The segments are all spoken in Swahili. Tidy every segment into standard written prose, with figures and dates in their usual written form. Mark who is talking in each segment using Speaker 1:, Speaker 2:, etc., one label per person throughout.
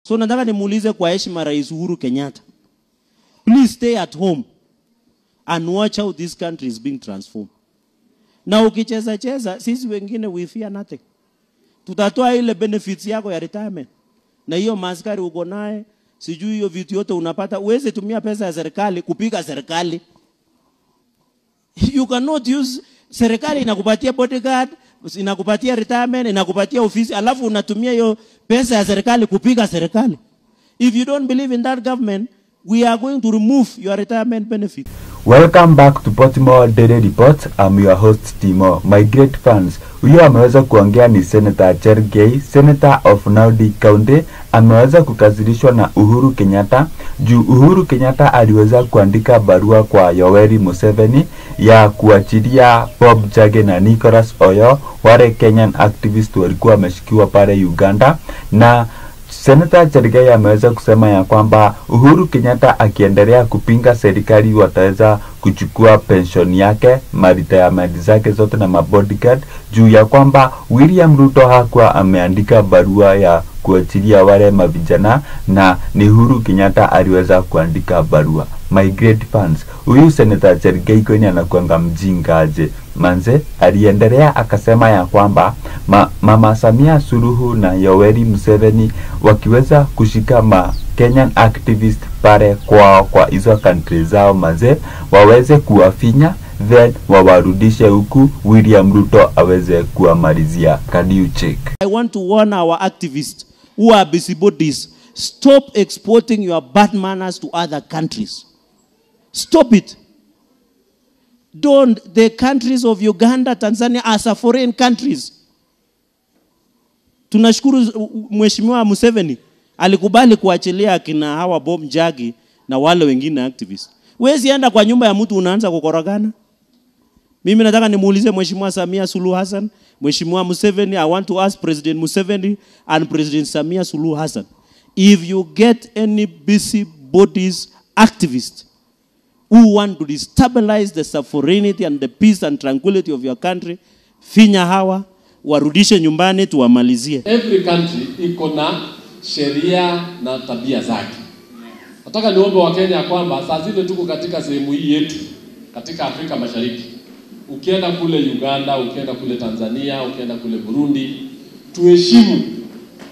Speaker 1: So nataka nimuulize kwa heshima Rais Uhuru Kenyatta, please stay at home and watch how this country is being transformed. Na ukicheza cheza, sisi wengine we fear nothing. Tutatoa ile benefits yako ya retirement. Na hiyo maskari uko naye, sijui hiyo vitu yote unapata, uweze tumia pesa ya serikali kupiga serikali. You cannot use serikali inakupatia bodyguard, inakupatia retirement, inakupatia ofisi, alafu unatumia hiyo pesa ya serikali kupiga serikali. If you don't believe in that government, we are going to remove your retirement benefit.
Speaker 2: Welcome back to Portmore Daily Report. I'm your host Timo. My great fans, huyo ameweza kuongea ni Senator Cherargei, Senator of Nandi County. Ameweza kukasirishwa na Uhuru Kenyatta juu Uhuru Kenyatta aliweza kuandika barua kwa Yoweri Museveni ya kuachilia Bob Njagi na Nicholas Oyoo, wale Kenyan activist walikuwa wameshikiwa pale Uganda. Na Senator Cherargei ameweza kusema ya kwamba Uhuru Kenyatta akiendelea kupinga serikali wataweza kuchukua pension yake, retirement zake zote na mabodyguard, juu ya kwamba William Ruto hakuwa ameandika barua ya kuachilia wale mavijana na ni Uhuru Kenyatta aliweza kuandika barua. My great fans, huyu Senator Cherargei kwani anakuanga mjinga aje? Manze aliendelea akasema ya kwamba Mama Samia Suluhu na Yoweri Museveni wakiweza kushika ma Kenyan activist pale kwao kwa hizo country zao, manze waweze kuwafinya then wawarudishe huku William Ruto aweze kuwamalizia. Can you check?
Speaker 1: I want to warn our activists who are busybodies, stop exporting your bad manners to other countries. Stop it. Don't. The countries of Uganda, Tanzania as a foreign countries. Tunashukuru Mheshimiwa Museveni alikubali kuachilia akina hawa Bob Njagi na wale wengine activists. Huwezi enda kwa nyumba ya mtu unaanza kukorogana. Mimi nataka nimuulize Mheshimiwa Samia Suluhu Hassan, Mheshimiwa Museveni, I want to ask President Museveni and President Samia Suluhu Hassan, if you get any busybodies activists who want to destabilize the sovereignty and the peace and tranquility of your country, finya hawa, warudishe nyumbani tuwamalizie.
Speaker 3: Every country iko na sheria na tabia zake. Nataka niombe wa Kenya kwamba saa zile tuko katika sehemu hii yetu katika Afrika Mashariki, ukienda kule Uganda, ukienda kule Tanzania, ukienda kule Burundi, tuheshimu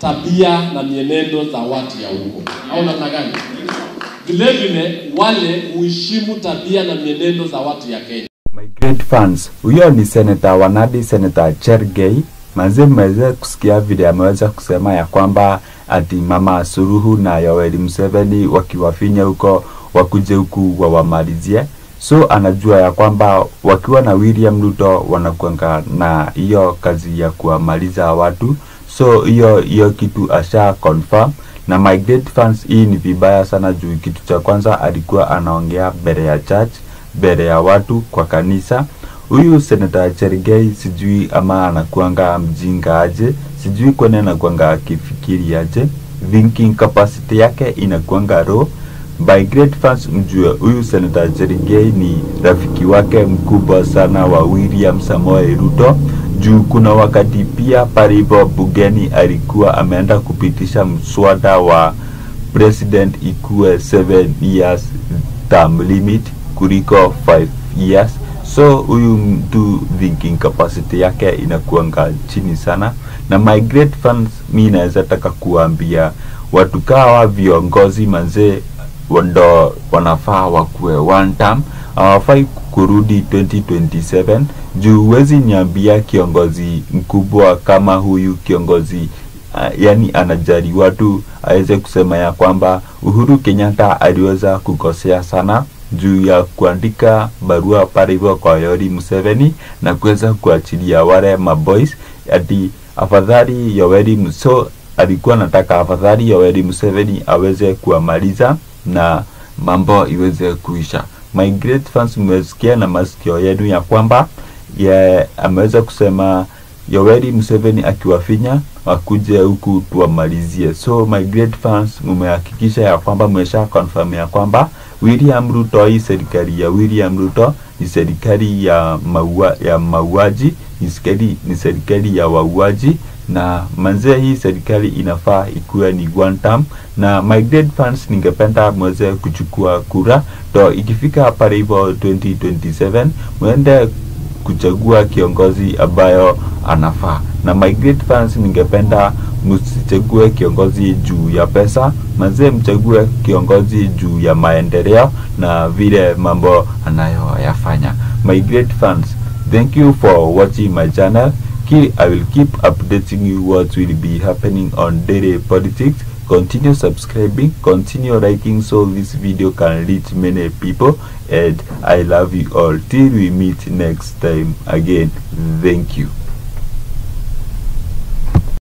Speaker 3: tabia na mienendo za watu ya huko. Au namna gani? Vile vile wale uheshimu tabia na mienendo za watu ya Kenya.
Speaker 2: My great fans, huyo ni Senator wa Nandi, Senator Cherargei. Manze mmeweza kusikia vile ameweza kusema ya kwamba ati Mama Suluhu na Yoweri Museveni wakiwafinya huko wakuje huku wawamalizie. So anajua ya kwamba wakiwa na William Ruto wanakuanga na hiyo kazi ya kuwamaliza watu. So hiyo kitu asha confirm. Na my great fans, hii ni vibaya sana juu kitu cha kwanza alikuwa anaongea mbele ya church, mbele ya watu kwa kanisa. Huyu Senator Cherargei sijui ama anakuanga mjinga aje, sijui kwani anakuanga akifikiri aje. Thinking capacity yake inakuanga low. By great fans, mjue huyu Senator Cherargei ni rafiki wake mkubwa sana wa William Samoei Ruto. Juu kuna wakati pia pale bungeni alikuwa ameenda kupitisha mswada wa president ikuwe 7 years term limit kuliko 5 years. So huyu mtu thinking capacity yake inakuanga chini sana. Na my great fans, mi naweza taka kuambia watu kawa viongozi manze ndo wanafaa wakuwe one term, hawafai kurudi 2027. Juu huwezi niambia kiongozi mkubwa kama huyu kiongozi yani anajali watu aweze kusema ya kwamba Uhuru Kenyatta aliweza kukosea sana juu ya kuandika barua pale hivyo kwa Yoweri Museveni na kuweza kuachilia wale maboys ati afadhali Yoweri so alikuwa anataka afadhali Yoweri Museveni aweze kuamaliza na mambo iweze kuisha. My great fans, mmesikia na masikio yenu ya kwamba ameweza kusema Yoweri Museveni akiwafinya wakuje huku tuwamalizie. So my great fans, mmehakikisha ya kwamba mmesha confirm ya kwamba William Ruto, hii serikali ya William Ruto ni serikali ya mauaji, ni serikali ya wauaji Na manzee, hii serikali inafaa ikuwe ni one term. Na my great fans, ningependa mweze kuchukua kura to ikifika pale hivyo 2027 mwende kuchagua kiongozi ambayo anafaa. Na my great fans, ningependa msichague kiongozi juu ya pesa, manzee, mchague kiongozi juu ya maendeleo na vile mambo anayoyafanya. My great fans, thank you for watching my channel. I will keep updating you what will be happening on daily politics. Continue subscribing, continue liking so this video can reach many people, and I love you all till we meet next time again. Thank you.